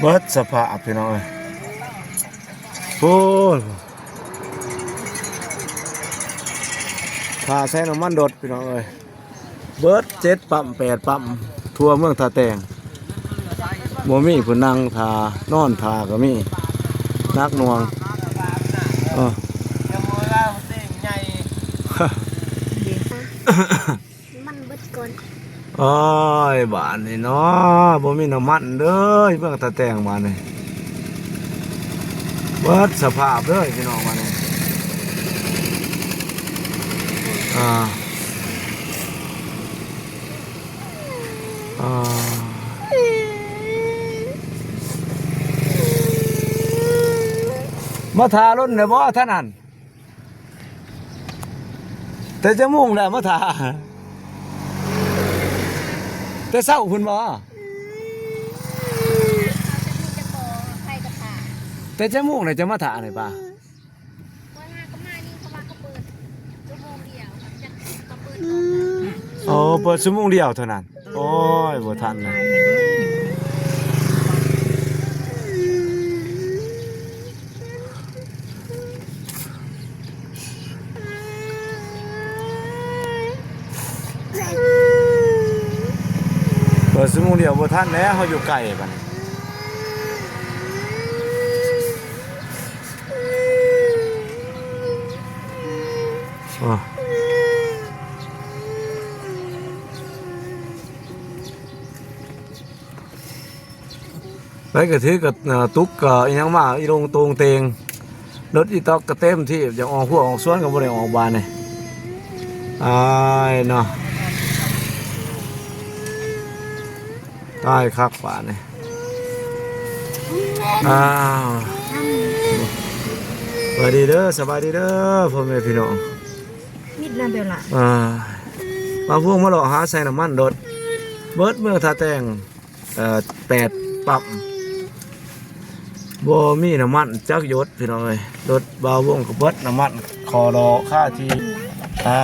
ເບິດສະພາບພີ່ນ້ອງເອີຍ ໂອ້ຍ ຖ້າໃສ່ນ້ຳມັນລົດພີ່ນ້ອງເອີຍ ເບິດເຈັດປ້ຳແປດປ້ຳ ທົ່ວເມືອງທ່າແຕງ ບໍ່ມີຜູ້ນັ່ງຖ້າ ນອນຖ້າກໍມີ ໜັກໜ່ວງ ເອີ. ນ້ຳມັນເບິດກ່ອນ ໂອ້ຍ ບາດນີ້ເນາະ ບໍ່ມີນ້ຳມັນເລີຍ ເມືອງທ່າແຕງບາດນີ້ ເບິດສະພາບເລີຍພີ່ນ້ອງບາດນີ້ ອ່າ ອ່າ ມາຖ້າດົນແລ້ວບໍ່ທ່ານນັ້ນ? ແຕ່ຈັກໂມງແລ້ວມາຖ້າ? ແຕ່ເຊົ້າພຸ້ນບໍ່? ແຕ່ຈັກໂມງແລ້ວຈະມາຖ້ານີ້ປ້າ? ອໍ ເປີດຊົ່ວໂມງດຽວເທົ່ານັ້ນ. ໂອ້ຍ ບໍ່ທັນນະ ເປີດຊົ່ວໂມງດຽວບໍ່ທັນແລ້ວ ເຮົາຢູ່ໄກບາດນີ້. ໄປກະຖືກະ ຕຸກກະອີ່ຫຍັງມາ ອີ່ລົງໂຕງເຕງ ລົດອີ່ຕ໋ອກກະເຕັມທີ່ ຢາກອອກຮົ້ວອອກສວນກະບໍ່ໄດ້ອອກບາດນີ້ ອາຍເນາະ. ຕາຍຄັກບາດນີ້ ອ້າວ ສະບາຍດີເດີ ສະບາຍດີເດີ ພໍ່ແມ່ພີ່ນ້ອງ ມິດແລ້ວເບລລະ ອ່າ ມາພວກມາເລາະຫາໃສ່ນ້ຳມັນລົດ ເບິດເມືອງທ່າແຕງ ເອີ ແປດປ້ຳ ບໍ່ມີນ້ຳມັນຈັກຢົດພີ່ນ້ອງເອີຍ ລົດບ່າວວົງກະເບິດນ້ຳມັນ ຂໍລໍຄາທີ່ ອ້າ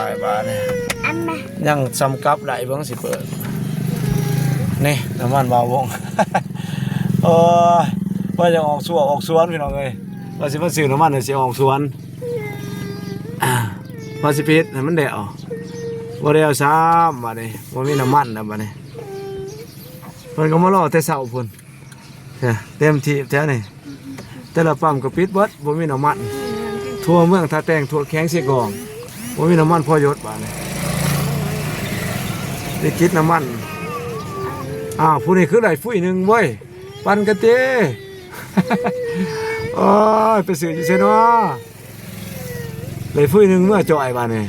ຍ ບາດນີ້ ອັນນະ ຍັງສ່ຳກັບໄດ້ ເບິ່ງຊິເປີດ ນີ້ ນ້ຳມັນບ່າວວົງ ໂອ້ຍ ວ່າຈະອອກຊົ່ວອອກສວນພີ່ນ້ອງເອີຍ ວ່າຊິມາຊື້ນ້ຳມັນໃຫ້ຊິອອກສວນ ວ່າຊິໄປເຮັດໃຫ້ມັນແລ້ວ ບໍ່ແລ້ວຊ້ຳ ບາດນີ້ ບໍ່ມີນ້ຳມັນແລ້ວບາດນີ້. ເພິ່ນກໍມາລໍແຕ່ເຊົ້າພຸ້ນ ເຕັມທີ່ແຖວນີ້ ແຕ່ລະປ້ຳກໍປິດເບິດ ບໍ່ມີນ້ຳມັນ ທົ່ວເມືອງທ່າແຕງ ທົ່ວແຂວງເຊກອງ ບໍ່ມີນ້ຳມັນພໍຢົດບາດນີ້ ວິກິດນ້ຳມັນ. ອ້າວ ຜູ້ນີ້ຄືໄດ້ຟຸ້ຍໜຶ່ງເວີຍ ປັ່ນກັນຕິ ໂອ້ຍ ໄປຊື້ຢູ່ໃສນໍ ໄດ້ຟຸ້ຍໜຶ່ງເມືອຈ່ອຍບາດນີ້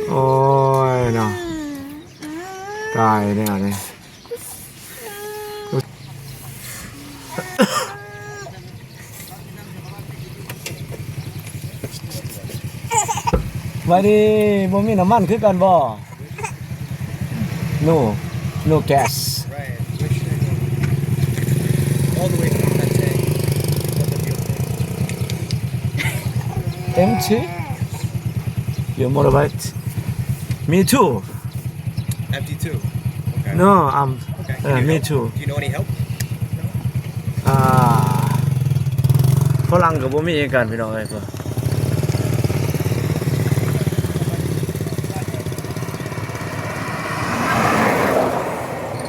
ໂອ້ຍເນາະ. ຕາຍແລ້ວນີ້ ສະບາຍດີ ບໍ່ມີນ້ຳມັນຄືກັນບໍ່? No, no gas. Empty? Your motorbike? Me too. Empty too. Okay. No, um, okay. Uh, me too. Do you know any help? ອ່າ ຝຣັ່ງກໍບໍ່ມີຄືກັນ ພີ່ນ້ອງເອີຍ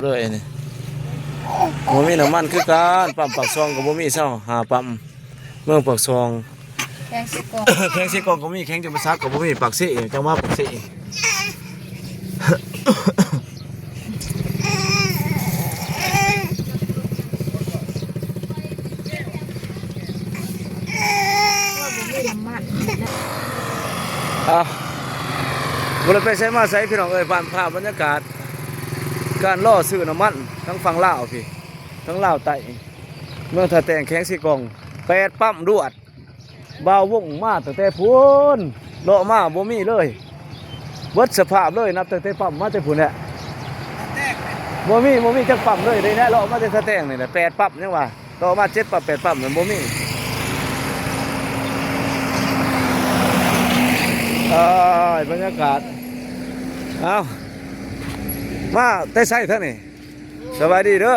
ເລີຍນີ້ ບໍ່ມີນ້ຳມັນຄືກັນ ປ້ຳປາກຊ່ອງກໍບໍ່ມີ ຊາວຫ້າປ້ຳ ເມືອງປາກຊ່ອງ ແຂວງເຊກອງ ແຂວງເຊກອງກໍມີ ແຂວງຈຳປາສັກກໍບໍ່ມີ ປາກເຊ ຈັ່ງວ່າປາກເຊ ອ່ະ ບໍ່ໄດ້ໄປໃສມາໃສ ພີ່ນ້ອງເອີຍ ຜ່ານພາບບັນຍາກາດ ການລໍຊື້ນ້ຳມັນທາງຝັ່ງລາວພີ້ ທາງລາວໃຕ້ ເມືອງທ່າແຕງ ແຂວງເຊກອງ ແປດປ້ຳລວດ. ບ່າວວົງມາຕັ້ງແຕ່ພຸ້ນ ເລາະມາບໍ່ມີເລີຍ ເບິດສະພາບເລີຍ ນັບຕັ້ງແຕ່ປ້ຳມາແຕ່ພຸ້ນແຫຼະ ບໍ່ມີ ບໍ່ມີຈັກປ້ຳເລີຍ ໄດ້ແນະ ເລາະມາແຕ່ທ່າແຕງນີ້ແຫຼະ ແປດປ້ຳ ຍັງວ່າ ເລາະມາເຈັດປ້ຳ ແປດປ້ຳ ມັນບໍ່ມີ ເອີຍ ບັນຍາກາດ ເອົ້າ ມາແຕ່ໃສທາງນີ້? ສະບາຍດີເດີ.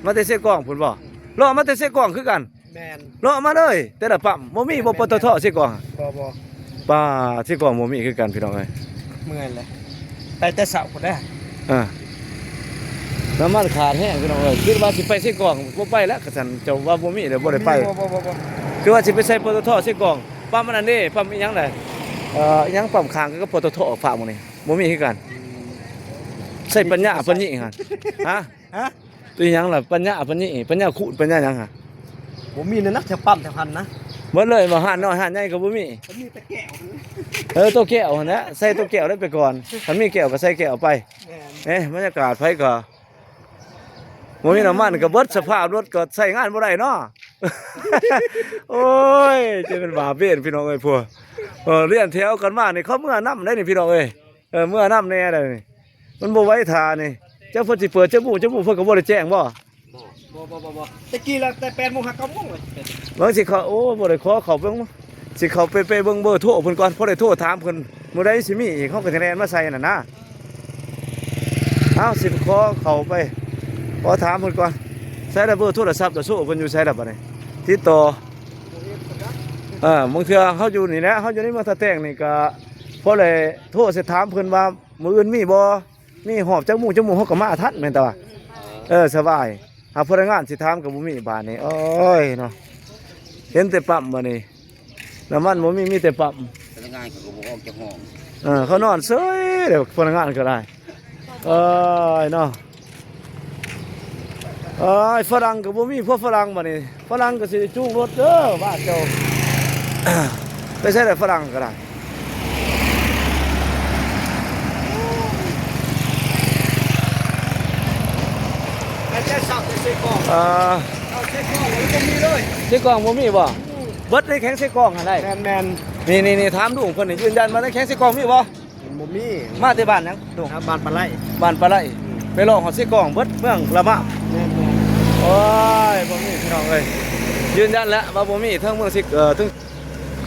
ມາແຕ່ເຊກອງພຸ້ນບໍ່? ເລາະມາແຕ່ເຊກອງຄືກັນ. ແມ່ນ. ເລາະມາເລີຍ ແຕ່ລະປ້ຳ ບໍ່ມີບໍ່ ປຕທ ເຊກອງ? ບໍ່ ບໍ່. ປ້າ ເຊກອງບໍ່ມີຄືກັນ ພີ່ນ້ອງເອີຍ. ເມື່ອຍແຫຼະ ໄປແຕ່ເຊົ້າພຸ້ນແຫຼະ. ເອີ ນ້ຳມັນຂາດແຮງ ພີ່ນ້ອງເອີຍ. ຄິດວ່າຊິໄປເຊກອງ ບໍ່ໄປແລ້ວ ຄັນຊັ້ນເຈົ້າວ່າບໍ່ມີແລ້ວ ບໍ່ໄດ້ໄປ. ບໍ່ ບໍ່ ບໍ່ ບໍ່. ຄືວ່າຊິໄປໃສ່ ປຕທ ເຊກອງ. ປ້ຳອັນນັ້ນເດ້ ປ້ຳອີ່ຫຍັງໃດ ເອີ ອີ່ຫຍັງ ປ້ຳຂ້າງກັບ ປຕທ ພາກໝູ່ນີ້ ບໍ່ມີຄືກັນ. ອືມ ໃຊ້ປັນຍາປານນີ້ຫັ້ນ ຮະ? ຮະ? ອີ່ຫຍັງລະ ປັນຍາ ປັນຍາ ປັນຍາຂູດ ປັນຍາຫຍັງຫະ? ບໍ່ມີແນວນັ້ນ ແຖວປ້ຳແຖວຫັ້ນນະ. ໝົດເລີຍບໍ່? ຮ້ານນ້ອຍຮ້ານໃຫຍ່ກໍບໍ່ມີ. ກໍມີແຕ່ແກ້ວ. ເອີ ໂຕແກ້ວຫັ້ນແຫຼະ ໃສ່ໂຕແກ້ວໄດ້ໄປກ່ອນ. ຄັນມີແກ້ວກໍໃສ່ແກ້ວໄປ. ແມ່ນ. ເອີ ບັນຍາກາດໃຜກໍບໍ່ມີນ້ຳມັນ ກໍເບິດສະພາບລົດ ກໍໃຊ້ງານບໍ່ໄດ້ເນາະ. ໂອ້ຍ ຈະເປັນບາບເວນ ພີ່ນ້ອງເອີຍ ພວກ ເອີ ລຽນແຖວກັນມານີ້ ເຂົາເມືອນຳໄດ໋ນີ້ ພີ່ນ້ອງເອີຍ. ເອີ ເມືອນຳແດ່ໃດ໋ນີ້ ມັນບໍ່ໄຫວຖ້ານີ້. ຈັກເພິ່ນຊິເປີດຈັກໂມງ ຈັກໂມງ ເພິ່ນກໍບໍ່ໄດ້ແຈ້ງບໍ່? ບໍ່ ບໍ່ ບໍ່ ບໍ່ ບໍ່. ແຕ່ກີ້ລະແຕ່ແປດໂມງຫາເກົ້າໂມງເລີຍ. ເບິ່ງຊິເຂົ້າ ໂອ້ ບໍ່ໄດ້ຂໍເຂົ້າເບິ່ງ ຊິເຂົ້າໄປ ໄປເບິ່ງເບີໂທເພິ່ນກ່ອນ ພໍໄດ້ໂທຖາມເພິ່ນ ມື້ໃດຊິມີອີກ ເຮົາກໍຊິແລ່ນມາໃສ່ນັ້ນນະ. ເອົາ ຊິຂໍເຂົ້າໄປ ຂໍຖາມເພິ່ນກ່ອນ. ໃສລະເບີໂທລະສັບລະໂຊເພິ່ນຢູ່ໃສລະບັດນີ້? ຕິດຕໍ່ ເອີ ບາງເທື່ອເຮົາຢູ່ນີ້ແຫຼະ ເຮົາຢູ່ໃນເມືອງທ່າແຕງນີ້ ກໍພໍໄດ້ໂທໃສ່ຖາມເພິ່ນວ່າ ມື້ອື່ນມີບໍ່? ມີຮອບຈັກໂມງ ຈັກໂມງ ເຮົາກໍມາທັນ ແມ່ນແຕ່ວ່າ ເອີ ສະບາຍ. ຫາພະນັກງານຊິຖາມກໍບໍ່ມີບາດນີ້. ໂອ້ຍເນາະ ເຫັນແຕ່ປ້ຳບາດນີ້ ນ້ຳມັນບໍ່ມີ ມີແຕ່ປ້ຳ. ພະນັກງານເຂົາກໍບໍ່ອອກຈາກຫ້ອງ. ເອີ ເຂົານອນເຊີຍເດ້ ພະນັກງານກໍໄດ້. ໂອ້ຍເນາະ ໂອ້ຍ ຝຣັ່ງກໍບໍ່ມີ ພວກຝຣັ່ງບາດນີ້ ຝຣັ່ງກໍຊິໄດ້ຈູງລົດເດີບ້ານເຈົ້າ. ໄປໃສລະຝຣັ່ງກໍໄດ້. ແຕ່ເຊົ້າແຕ່ເຊກອງ ອ່າ ເອົາເຊກອງແລ້ວບໍ່ມີເລີຍ. ເຊກອງບໍ່ມີບໍ່? ອືມ ເບິດໃນແຂວງເຊກອງຫັ້ນໄດ໋. ແມ່ນໆ ນີ້ໆໆ ຖາມລຸງເພິ່ນນີ້ ຢືນຢັນວ່າໃນແຂວງເຊກອງມີບໍ່? ມັນບໍ່ມີ. ມາແຕ່ບ້ານຫຍັງລຸງ? ບ້ານປາໄລ. ບ້ານປາໄລ. ອືມ ໄປເລາະຮອດເຊກອງເບິດ ເມືອງລະມາ. ແມ່ນໆ ໂອ້ຍ ບໍ່ມີ ພີ່ນ້ອງເອີຍ ຢືນຢັນແລ້ວວ່າບໍ່ມີ. ເທິງເມືອງເຊກ ເອີ ເທິງ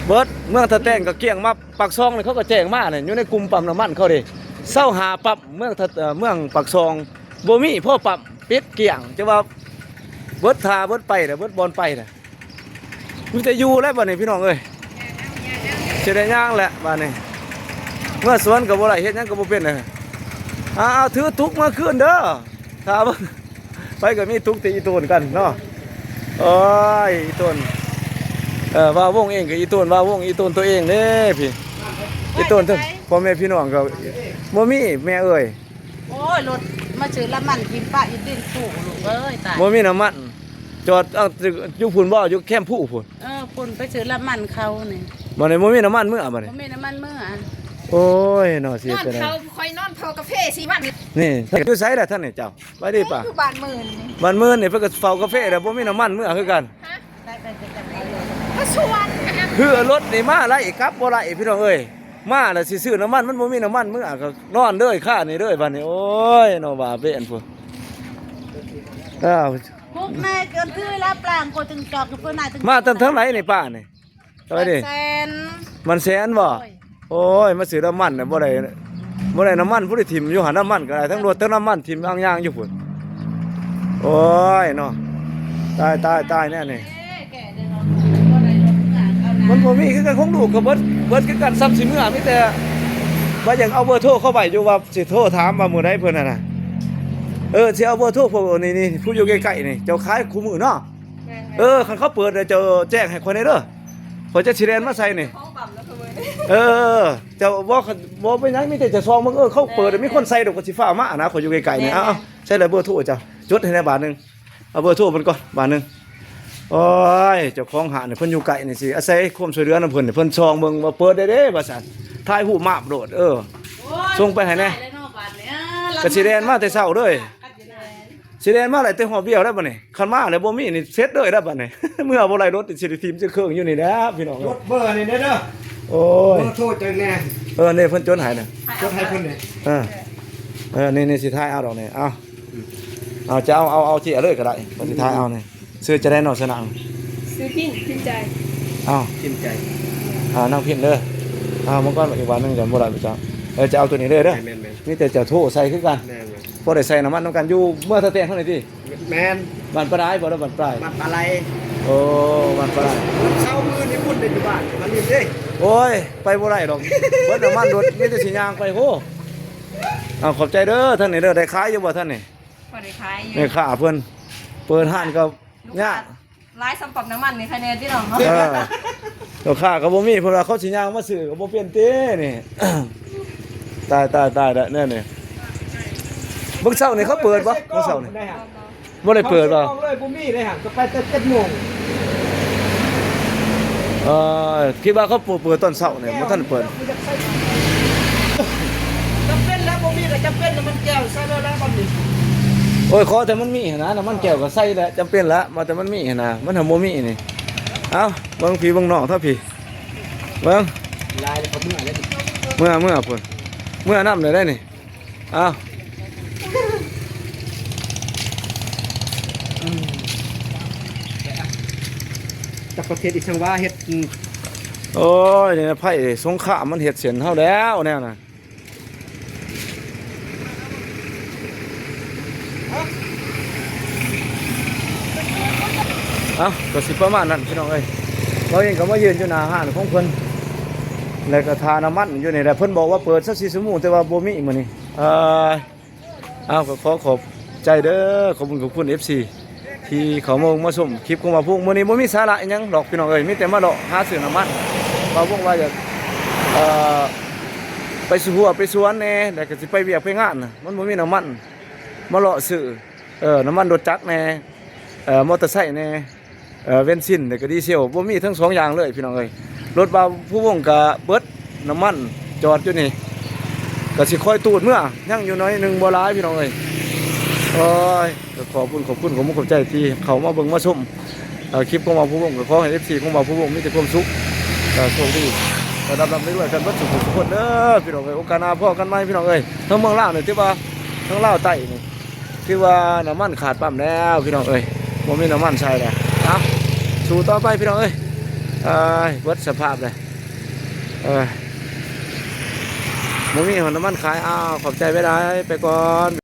ເບິດເມືອງທ່າແຕງກໍກ້ຽງ ມາປາກຊ່ອງນີ້ ເຂົາກໍແຈ້ງມານີ້ ຢູ່ໃນກຸ່ມປ້ຳນ້ຳມັນເຂົາເດ້ ຊາວຫ້າປ້ຳ ເມືອງທ່າ ເອີ ເມືອງປາກຊ່ອງ ບໍ່ມີພໍປ້ຳ ປິດກ້ຽງ. ຈະວ່າເບິດທ່າເບິດໄປແລ້ວ ເບິດບ່ອນໄປແລ້ວ. ມີແຕ່ຢູ່ແລ້ວບາດນີ້ ພີ່ນ້ອງເອີຍ ຊິໄດ້ຍ່າງແຫຼະບາດນີ້. ເມືອສວນກໍບໍ່ໄດ້ ເຮັດຫຍັງກໍບໍ່ເປັນ. ເອີ ເອົາ ເອົາ ຖືຕຸກເມືອຄືນເດີ. ຖ້າໄປກໍມີຕຸກແຕ່ອີ່ໂຕນກັນເນາະ. ໂອ້ຍ ອີ່ໂຕນ ເອີ ວ່າວົງເອງກໍອີ່ໂຕນ ວ່າວົງ ອີ່ໂຕນຕົວເອງເດ້ພີ່. ອີ່ໂຕນ ພໍ່ແມ່ພີ່ນ້ອງກໍບໍ່ມີ ແມ່ເອີຍ. ໂອ້ຍ ລົດມາຊື້ນ້ຳມັນຖິ້ມປະຢູ່ຕີນພູລູກເອີຍ ຕາຍ. ບໍ່ມີນ້ຳມັນ ຈອດ ເອົາ ຢູ່ພຸ້ນບໍ່? ຢູ່ແຄມພູພຸ້ນ. ເອີ ພຸ້ນໄປຊື້ນ້ຳມັນເຂົານີ້. ບັດນີ້ບໍ່ມີນ້ຳມັນເມືອ ບັດນີ້ບໍ່ມີນ້ຳມັນເມືອ. ໂອ້ຍເນາະ ຊິເຮັດຈັ່ງໃດ. ນອນເຝົ້າ ຂ້ອຍນອນເຝົ້າກາເຟສີ່ວັນ. ນີ້ຢູ່ໃສລະທ່ານນີ້ເຈົ້າ? ໄປດີປະ? ຢູ່ບ້ານໝື່ນນີ້. ບ້ານໝື່ນນີ້ເພິ່ນກໍເຝົ້າກາເຟແລ້ວ ບໍ່ມີນ້ຳມັນເມືອຄືກັນ. ຮະ? ມາສວນ ຄືລົດນີ້ມາໄດ້ ກັບບໍ່ໄດ້ ພີ່ນ້ອງເອີຍ. ມາແລ້ວຊິຊື້ນ້ຳມັນ ມັນບໍ່ມີນ້ຳມັນເມືອ ກໍນອນເລີຍ ຄານີ້ເລີຍບາດນີ້. ໂອ້ຍເນາະ ວ່າເປັນພຸ້ນ. ອ້າວ ພວກນາຍກໍຖືລາບລາງ ກໍຈຶ່ງຈອກຢູ່ເພິ່ນນາຍ ມາແຕ່ທາງໃດນີ້ປ້ານີ້? ສະບາຍດີ ແສນ ມັນແສນບໍ່? ໂອ້ຍ ໂອ້ຍ ມາຊື້ນ້ຳມັນນະ ບໍ່ໄດ້ ບໍ່ໄດ້ນ້ຳມັນ ຜູ້ໃດຖິ້ມຢູ່ຫັ້ນ ນ້ຳມັນກໍໄດ້ ທັງລົດທັງນ້ຳມັນ ຖິ້ມອ່າງຍາງຢູ່ພຸ້ນ. ໂອ້ຍເນາະ ຕາຍ ຕາຍ ຕາຍແນວນີ້. ມັນບໍ່ມີຄືກັນ ຂອງລູກກໍເບິດ ເບິດຄືກັນ ຊ້ຳຊິເມືອ ມີແຕ່ວ່າຢາກເອົາເບີໂທເຂົາໄວ້ຢູ່ ວ່າຊິໂທຖາມວ່າມື້ໃດເພິ່ນຫັ້ນນະ. ເອີ ຊິເອົາເບີໂທພວກນີ້ ນີ້ ຜູ້ຢູ່ໃກ້ໆນີ້ ເຈົ້າຂາຍຄູ່ມື້ເນາະ. ເອີ ຄັນເຂົາເປີດແລ້ວເຈົ້າແຈ້ງໃຫ້ຂ້ອຍແດ່ເດີ ຂ້ອຍຈະຊິແລ່ນມາໃສ່ນີ້. ເອີ ເຈົ້າບໍ່ ບໍ່ເປັນຫຍັງ ມີແຕ່ຈະຊອງເບິ່ງ. ເອີ ເຂົາເປີດ ມີຄົນໃສ່ດອກ ກໍຊິຟ້າວມານະ ຂ້ອຍຢູ່ໃກ້ໆນີ້. ເອົາ ໃສ່ລະເບີໂທເຈົ້າ ຈົດໃຫ້ແດ່ບາດໜຶ່ງ. ເອົາເບີໂທເພິ່ນກ່ອນບາດໜຶ່ງ. ໂອ້ຍ ເຈົ້າຂອງຮ້ານນີ້ເພິ່ນຢູ່ໃກ້ນີ້ ຊິອາໄສຄວາມຊ່ວຍເຫຼືອນຳເພິ່ນ ເພິ່ນຊ່ອງເບິ່ງວ່າເປີດໄດ້ເດ້ວ່າຊັ້ນ ຖ່າຍຮູບມາບໂລດ. ເອີ ສົ່ງໄປໃຫ້ແດ່. ກໍຊິແລ່ນມາແຕ່ເຊົ້າເລີຍ ຊິແລ່ນມາໄດ້ແຕ່ຮອບດຽວແລ້ວບັດນີ້. ຄັນມາແລ້ວບໍ່ມີນີ້ເສັດເລີຍແລ້ວບັດນີ້ ເມືອບໍ່ໄດ້ ລົດນີ້ຊິໄດ້ຖິ້ມຈັກເຄິ່ງຢູ່ນີ້ແຫຼະພີ່ນ້ອງ. ຈົດເບີນີ້ເດີ. ໂອ້ຍ ເບີໂທຈັ່ງແນ່. ເອີ ນີ້ເພິ່ນຈົດໃຫ້ນະ ຈົດໃຫ້ເພິ່ນນີ້. ເອີ ເອີ ນີ້ ນີ້ຊິຖ່າຍເອົາດອກນີ້. ເອົາ ເອົາ ຈະເອົາ ເອົາ ເອົາເຈ້ຍເລີຍກໍໄດ້ ຂ້ອຍຊິຖ່າຍເອົານີ້. ຊື່ຈັ່ງໃດເນາະ ຊື່ນາງ? ຊື່ພິມ ພິມໃຈ. ອ້າວ ພິມໃຈ. ອ່າ ນາງພິມເດີ. ອ່າ ມັງກອນ ອີກບາດໜຶ່ງຈະບໍ່ໄດ້ປະຈັກ. ເອີ ຈະເອົາໂຕນີ້ເລີຍເດີ. ແມ່ນໆ ມີແຕ່ຈະໂທໃສ່ຄືກັນ. ແມ່ນໆ ພໍໄດ້ໃສ່ນ້ຳມັນນຳກັນ. ຢູ່ເມືອງທ່າແຕງເຮົານີ້ຕິ? ແມ່ນ. ບ້ານປາດາຍບໍ່ ຫຼືບ້ານປາຍ? ບ້ານປາໄລ. ໂອ້ ບ້ານປາດາຍ. ເຊົ້າມື້ນີ້ພຸ້ນໄດ້ຢູ່ບ້ານ ມາຫຼິ້ນເດ້. ໂອ້ຍ ໄປບໍ່ໄດ້ດອກ ເບິດນ້ຳມັນລົດ ມີແຕ່ຊິຍ່າງໄປພຸ້ນ. ເອົາ ຂອບໃຈເດີ. ທາງນີ້ເດີ ໄດ້ຂາຍຢູ່ບໍ່ທາງນີ້? ພໍໄດ້ຂາຍຢູ່. ແມ່ຄ້າເພິ່ນເປີດຮ້ານກໍຍາກ. ຫຼາຍສ່ຳປໍ້ານ້ຳມັນນີ້ຄະແນນພີ່ນ້ອງເນາະ. ເອີ ລູກຄ້າກໍບໍ່ມີ ເພິ່ນວ່າເຂົາຊິຍ່າງມາຊື້ກໍບໍ່ເປັນຕິນີ້. ຕາຍ ຕາຍ ຕາຍແລ້ວແນວນີ້. ເບິ່ງເຊົ້ານີ້ເຂົາເປີດບໍ່? ເບິ່ງເຊົ້ານີ້ ບໍ່ໄດ້ເປີດບໍ່? ເຂົາຊິອອກເລີຍ ບໍ່ມີເລີຍຫັ້ນ ກໍໄປແຕ່ເຈັດໂມງ. ເອີ ຄິດວ່າເຂົາເປີດຕອນເຊົ້ານີ້ ບໍ່ທັນເປີດ. ຈຳເປັນແລ້ວ ບໍ່ມີກໍຈຳເປັນ ນ້ຳມັນແຈ່ວໃສ່ແລ້ວ ແລ້ວບັດນີ້. ໂອ້ຍ ຂໍແຕ່ມັນມີຫັ້ນນະ ນ້ຳມັນແຈ່ວກໍໃສ່ແຫຼະ ຈຳເປັນລະ ວ່າແຕ່ມັນມີຫັ້ນນະ ມັນຫາບໍ່ມີນີ້. ເອົ້າ ເບິ່ງພີ່ເບິ່ງນ້ອງເທົ່າພີ່ ເບິ່ງ ຫຼາຍແລ້ວກໍເມືອແລ້ວ. ເມືອ ເມືອພຸ້ນ ເມືອນຳໄດ້ໄດ໋ນີ້. ເອົ້າ ອືມ ຈັກປະເທດອີກ ຊ່າງວ່າເຮັດ. ໂອ້ຍ ນີ້ນະ ໄພສົງຄາມມັນເຮັດເສັ້ນເຮົາແລ້ວແນວນັ້ນ. ເອົ້າ ກໍຊິປະມານນັ້ນພີ່ນ້ອງເອີຍ. ເຮົາເອງກໍມາຢືນຢູ່ໜ້າຮ້ານຂອງເພິ່ນ ແລ້ວກໍຖ້ານ້ຳມັນຢູ່ນີ້ແຫຼະ. ເພິ່ນບອກວ່າເປີດຊາວສີ່ຊົ່ວໂມງ ແຕ່ວ່າບໍ່ມີມື້ນີ້. ເອີ ເອົາ ກໍຂໍຂອບໃຈເດີ ຂອບຄຸນ ຂອບຄຸນເອັຟຊີ ທີ່ເຂົ້າມາເບິ່ງມາຊົມຄລິບຂອງບ່າວພູວົງ. ມື້ນີ້ບໍ່ມີສາລະອີ່ຫຍັງດອກພີ່ນ້ອງເອີຍ ມີແຕ່ມາເລາະຫາຊື້ນ້ຳມັນ. ບ່າວວົງວ່າຢາກ ເອີ ໄປສວນ ໄປສວນແດ່ ແລ້ວກໍຊິໄປວຽກໄປງານນະ ມັນບໍ່ມີນ້ຳມັນ ມາເລາະຊື້ ເອີ ນ້ຳມັນລົດຈັກແດ່ ເອີ ມໍເຕີໄຊແດ່ ເອີ ເບັນຊິນ ແລ້ວກໍດີເຊວ ບໍ່ມີທັງສອງຢ່າງເລີຍພີ່ນ້ອງເອີຍ. ລົດບ່າວພູວົງກໍເບິດນ້ຳມັນ ຈອດຢູ່ນີ້ ກໍຊິຄ່ອຍຕູດເມືອ ຍັງຢູ່ໜ້ອຍໜຶ່ງ ບໍ່ຫຼາຍພີ່ນ້ອງເອີຍ. ໂອ້ຍ ກໍຂອບຄຸນ ຂອບຄຸນ ຂອບມຸກຂອບໃຈທີ່ເຂົ້າມາເບິ່ງມາຊົມ ເອີ ຄລິບຂອງບ່າວພູວົງ. ກໍຂໍໃຫ້ເອັຟຊີຂອງບ່າວພູວົງມີແຕ່ຄວາມສຸກ ເອີ ໂຊກດີ ກໍລ່ຳໆລວຍໆກັນເບິດສູ່ຜູ້ສູ່ຄົນເດີພີ່ນ້ອງເອີຍ. ໂອກາດໜ້າພໍ້ກັນໃໝ່ພີ່ນ້ອງເອີຍ. ທາງເມືອງລາວນີ້ຖືວ່າ ທາງລາວໃຕ້ນີ້ ຄືວ່ານ້ຳມັນຂາດປ້ຳແລ້ວພີ່ນ້ອງເອີຍ ບໍ່ມີນ້ຳມັນໃຊ້ແລ້ວ. ເອົ້າ ສູ້ຕໍ່ໄປພີ່ນ້ອງເອີຍ. ເອີຍ ເບິດສະພາບເລີຍ ເອີຍ ບໍ່ມີຮອດນ້ຳມັນຂາຍ. ອ້າວ ຂອບໃຈຫຼາຍໆ ໄປກ່ອນ.